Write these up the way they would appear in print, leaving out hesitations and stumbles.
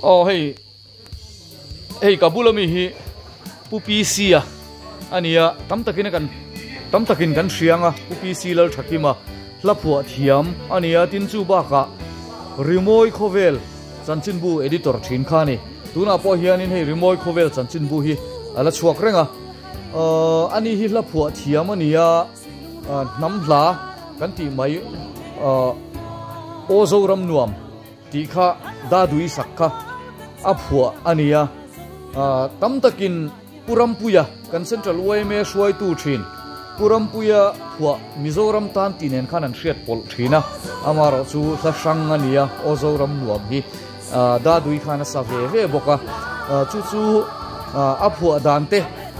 Aw hei hei ka bula mi hi Pu PC a ania tam takin kan tam takin kan hriang a Pu PC Lalthakima hla phuah thiam ania tin chu bakah Rimawi Khawvel chanchinbu editor thin kha a ni. Tunah pawh hianin hei Rimawi Khawvel chanchinbu hi a la chhuak reng a. Aw ani hi hla phuah thiam a ni a, hnam hla kan tih mai aw Zoram nuam tih kha Dadui sak kha a phuah a ni a. Tam takin Pu Rampuia kan Central yma hruaitu thin Pu Rampuia phuah Mizoram tan tih nen khan an hriat pawlh thin a, amaherawh chu hla hrang a ni a, Aw Zoram nuam hi Dadui khan a sa ve ve bawk a, chu chu a phuah dan te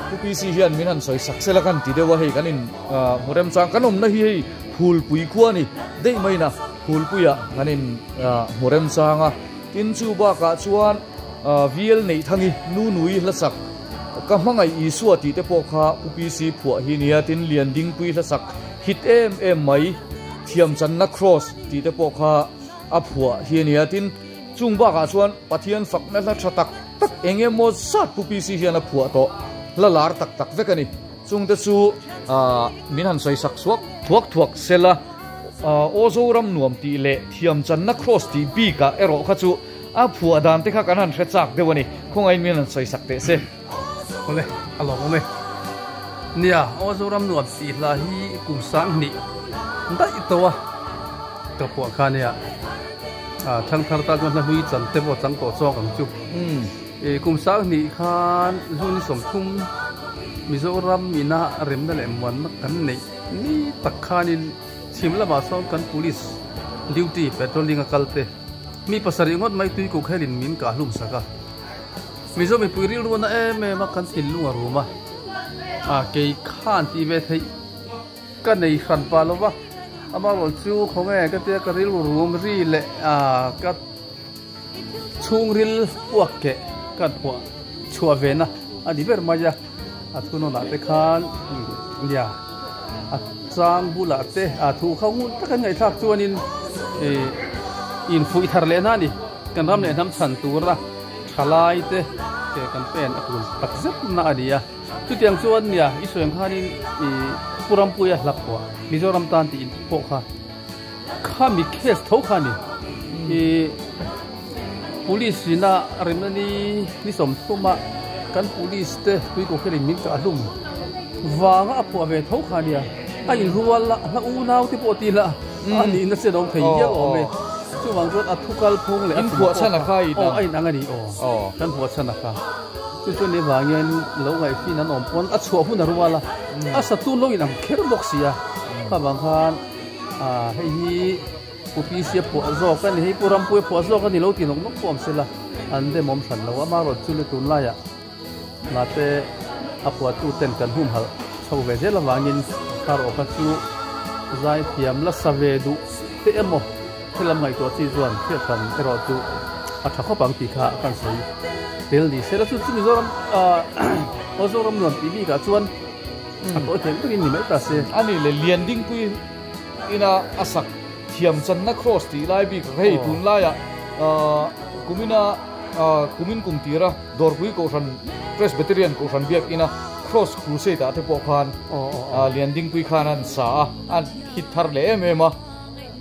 Pu PC hian min han sawi sak sel a kan ti deuh a, hei kan in hmu remchang kan awmna hi hei Phulpui khua a ni daih mai na, Phulpuiah kan in hmu remchang a, tin chu bakah chuan VL Neihthang i nu nui hlasak Ka hmangaih Isua tih te pawh kha Pu PC phuah hi nia, tin Liandingpui hlasak hit em em mai Thiamchanna Kraws tih te pawh kha a phuah hi a nia, tin chung bakah chuan Pathian fakna hla tha tak tak eng emaw zat Pu PC hian a phuah tawh hla lar tak tak vek a ni. Chungte chu min han sawi sak suak thuak thuak sela, Aw Zoram nuam tih leh Thiamchanna Kraws tih bikah erawh kha chu a phuah dan te kha kan han hre chak deuh a ni. Khawngaiin min han sawi sak teh se. Awle, a lawm awm e. Nia, Aw Zoram nuam tih hla hi kum 2000 daih tawh a ka phuah kha nia. Thangthar tan chuan hla hlui chan te pawh chang tawh chawk ang chu. Kum 2000 khan June 30 Mizoram ina remna leh muanna kan neih ni tak khanin chhim lamah sawn kan police duty patrolling a kal te mi pasarih ngawt mai tui kuk helin min kah hlum sak a. Mizo mipui rilru na em em a kan thinlung a rum a, a kei khan tih ve theih ka nei hran pah lo va, amaherawh chu khawnge ka tia ka rilru rum ri leh a ka chhungril puak keh kan phuah chhuah ve na a ni ber mai a, a thunawnah te khan nia a chang bulah te a thu kha ngun tak an ngaihthlak chuanin ih infuih thar leh na a ni kan ram leh hnam chhan tura. Thalai te ke kan pen a tul tak zet na a ni a, chutiang chuan nia i sawi ang khanin i Pu Rampuia hlap pawh Mizoram tan tih in pawh kha khami case tho kha a ni. I police ina remna ni ni 30 a kan police te tuikawkhelin min kah hlum vanga a phuah ve tho kha a nia, a inrual a hla unau te pawh tih lah a nihna chen a awm thei hial awm e. Chuvang chuan a thu kal phung leh a tum pawh kha aw a inang a ni aw kan huah chhan a kha. Chu chuan ni vangin lo ngaihfin an awm pawn a chhuah hun a rual a, a satu lo inang kher bawk si a. Kha vang khan hei hi Pu Pisia phuah zawk a ni, hei Pu Rampuia phuah zawk a ni lo tih nawk nawk pawh awm se la, an demawm hran lo. Amaherawhchu chu le tunlaiah Mahse, a phuahtu ten kan humhalh chho ve zel avangin thlarau kha chu zaithiam la sa ve duh te emaw thil lam ngaihtuah chi chuan hriathran erawh chu a tha khawp ang tih kha kan sawi tel ni se la. Chu chu Mizoram aw Zoram nuam tih bikah chuan a tawi thei takin ni mai ta se. A ni le, Liandingpui ina a sak thiam channa cross tih lai bik hei tunlaiah kumina kumin kum tira Dawrpui Kohhran Presbyterian Kohhran biakina Cross Crusade ah te pawh khan Liandingpui khan an sa a, an hit thar leh em em a.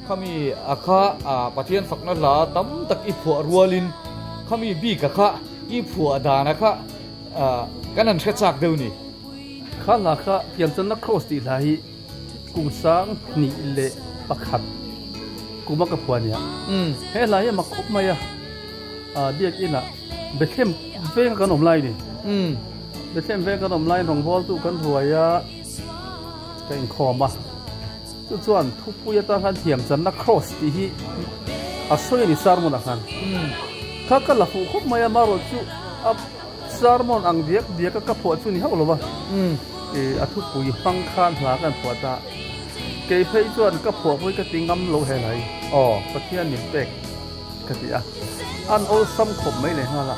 Khami a kha Pathian fakna hla tam tak i phuah rualin khami bik a kha i phuah dan a kha kan han hre chak deuh ni. Kha hla kha Thiamchanna Cross tih hla hi kum 2001 kuma ka phuah nia. He hla hi a mak khawp mai a, biakinah Bethlehem veng kan awm lai ni. Bethlehem veng kan awm lai rawngbawltu kan ruai a, ka inkhawm a. Chu chuan thupui atan khan thiam channa cross tih hi a sawi a ni sermon ah khan. Kha ka la fuh khawp mai a, marawh chu a sermon ang diak diak a ka phuah chu ni hauh lo va. A thupui hmang khan hla kan phuah ta. Kei phei chuan ka phuah pawh hi ka ti ngam lo he lai. Pathian min pek. Ka ti a, an awlsam khawp mai leh nghal a,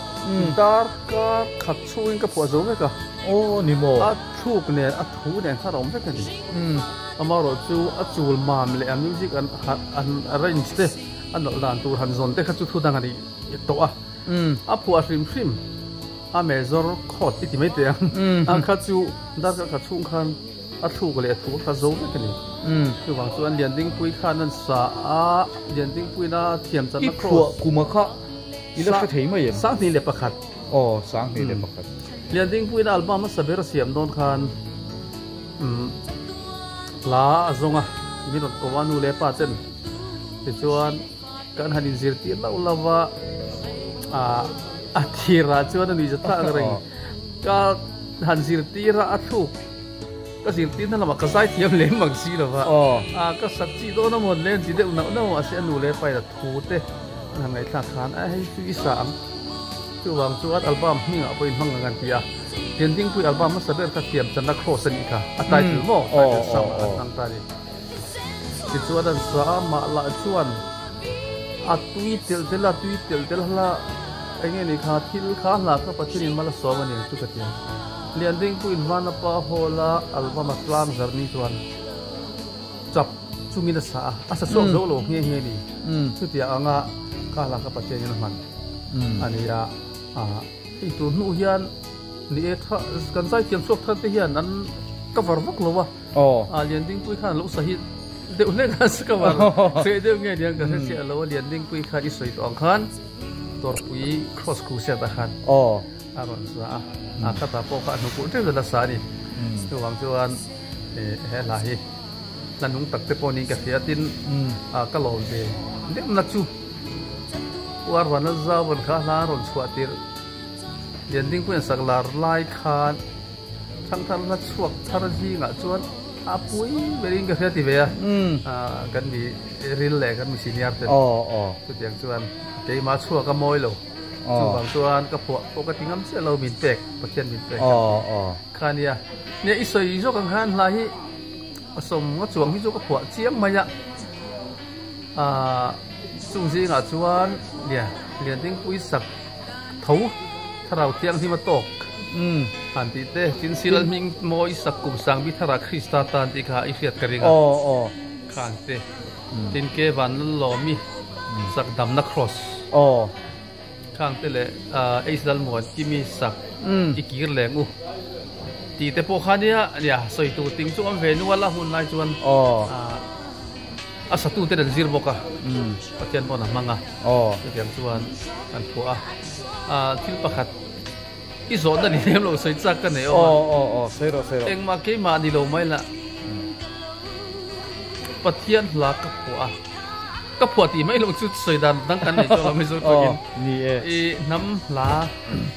dar kar khat chhungin ka phuah zo vek a. Aw ni maw? A thluk nen, a thu nen khan a awm vek a ni. Amaherawh chu a chul mam leh a music an arrange te, a nawlh dan tur han zawn te kha chu thu dang a ni tawh a. A phuah hrim hrim a major chord i ti mai teh ang. A kha chu darkar khat chhung khan a thluk leh a thu kha zo vek a ni. Chuvang chuan Liandingpui khan an sa a, Liandingpuiin a thiam channa cross. I phuah kuma kha i la hre thei mai em? 21. Aw, 21. Liandingpuiin a album hmasa ber a siam dawn khan hla a zawng a, min rawn ko a nu leh pa ten. Tichuan kan han inzirtir lauh lauh a, a thirah chuan a nuihza thlak reng. Ka han zirtir a, a thluk ka zirtir na lamah ka zai thiam lem mang si lo va. Ka sak chi dawn a mawn le an ti deuh nauh nauh a, mahse a nu leh pa in a thu te an han ngaihthlak khan a hei chu i sa ang. Chuvang chuan album hmingah pawhin hmang ang an ti a, Liandingpui album hmasa ber kha thiam channa cross a nih kha, a title maw? Title song an hmang ta a ni. Tichuan an sa a, mah lah chuan a tui telh telh a, tui telh telh hla eng nge ni kha thil kha hla kha Pathianin mal a sawm a ni ang chu ka ti a. Liandingpuiin Vanapa Hall a album a tlang zar ni chuan chap chungin a sa a, a sa chhuak zo lo nghe nghe ni. Chutiang anga kha hla kha Pathianin a hman a ni a, hei tur hnu hian ni e tha kan zaithiam chhuak thar te hian an cover vak lo a. A Liandingpui khan lo sa hi deuh hlek a ka var hreh deuh nge niang ka hre chiah lo a Liandingpui khan i sawi tawh ang khan Tawrhpui cross crusade ah khan a rawn sa a a khatah pawh kha a hnukulh teuh la sa a ni chuvang chuan he hla hi hla nung tak te pawh niin ka hria tin ka lawm ve deuhna chu Uar Vanlalzauvan kha hla a rawn chhuah tirh Liandingpuiin sak lar lai khan Thangthar hla chhuak thar zingah chuan a pui berin ka hria ti ve a, kan mi ril leh kan mi senior te chutiang chuan keimah chhuak a mawi lo chuvang chuan ka phuah pawh ka ti ngam chiah lo min pek Pathian min pek kha nia nia i sawi zawk ang khan hla hi a sawm nga chuang hi chu ka phuah chiang mai a chung zingah chuan nia Liandingpui sak tho thlarau thianghlim a tawk han tih te tin Silal hming mawi sak kum sang bi thara Krista tan tih kha i hriat ka ring a khan te tin ke van lawmi sak damna cross khang te leh H Lalmuan Kimi sak i kir leng u tih te pawh kha nia nia sawi tur ting chu awm ve nual a hun lai chuan A satute an zir bawk a, Pathian pawn a hmang a, chutiang chuan an phuah a. Thil pakhat i zawhna ni lem lo sawi chak ka nei awm a, engmah keimah ni lo mai lah, Pathian hla ka phuah a, ka phuah tih mai lo chu sawi dan dang kan nei chuang lo Mizo tawkin i hnam hla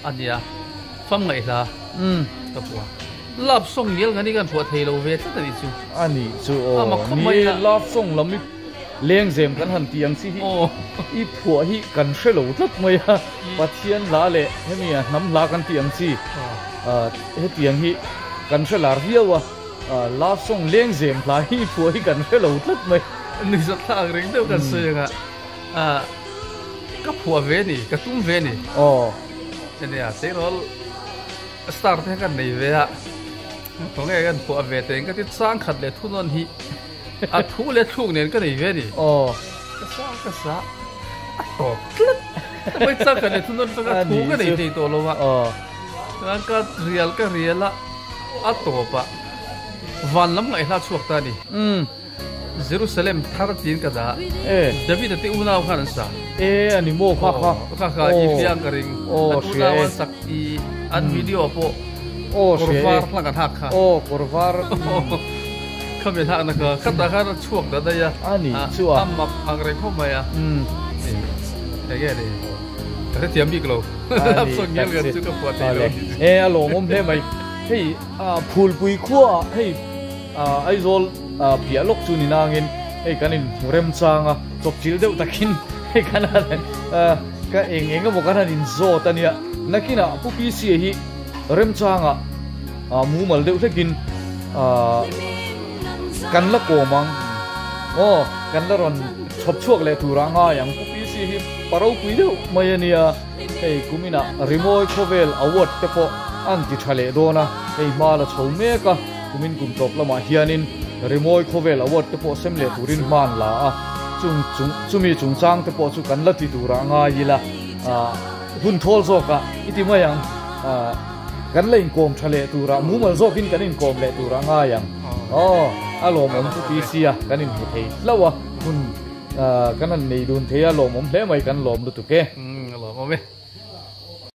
a nia, fam ngaih hla ka phuah. Love song ngial ngani kan phuah thei lo ve tlat a nih chu. A nih chu aw. Ni e, love song lam i lengzem kan han tih ang chi hi i phuah hi kan hre lo tlat mai a. Pathian hla leh hemi a hnam hla kan tih ang chi hetiang hi kan hre lar viau a. Love song lengzem hla hi i phuah hi kan hre lo tlat mai. Nuihzat thlak reng deuh kan sawi ang a. Ka phuah ve ni, ka tum ve ni. Aw. Ania, tleirawl. Star te kan nei ve a, khawnge kan phuah ve teng ka ti chang khat leh thu nawn hi a thu leh thluk nen ka nei ve a ni. Aw. Ka sa ka sa a tawp tlat. Mai chang khat leh thu nawn changa thu ka nei thei tawh lo a. Aw. Chuan ka rial ka rial a, a tawp a van lam ngaihhla chhuak ta a ni. Umm. Jerusalem thar tiin ka dah. E. David a te unau khan an sa. E a ni maw kha kha. Kha kha i hria ang ka ring. Aw An hria unau e. an sak i an video pawh Aw kawr hria e. var hlang an hak kha. Aw kawr var. Kha mi hlakna kha khatah khan a chhuak ta daih a. A ni chu a. A mak ang reng khawp mai a. Umm. Enge ni. Ka hrethiam bik lo. A ni tak chu. Chu ka phuah thei lo. E a lawmawm hle mai. Hei phulpui khua ah hei. Aizawl piah lawk chu ni nangin hei kan inhmu remchang a, chawpchilh deuh takin hei kan han ka eng eng emaw kan han inzawt a nia. Nakinah Pu PC hi remchangah mumal deuh hlekin kan la kawm ang aw, kan la rawn chhawp chhuak leh tur a ngai ang. Pu PC hi pa ropui deuh mai a nia, hei kuminah Rimawi Khawvel Award te pawh an ti tha leh dawn a, hei hma la chho mek a. Kumin kum tawp lamah hianin Rimawi Khawvel Award te pawh sem leh turin hma an la a, chung chung chumi chungchang te pawh chu kan la ti turah ngai ila. Hun thawl zawkah i ti mai ang. Kan la inkawm tha leh turah mumal zawkin kan inkawm leh turah ngai ang. Aw, a lawmawm chu PC a kan inhmu thei hlauh a, hun kan han nei dun thei a, lawmawm hle mai kan lawm lutuk e. A lawmawm e.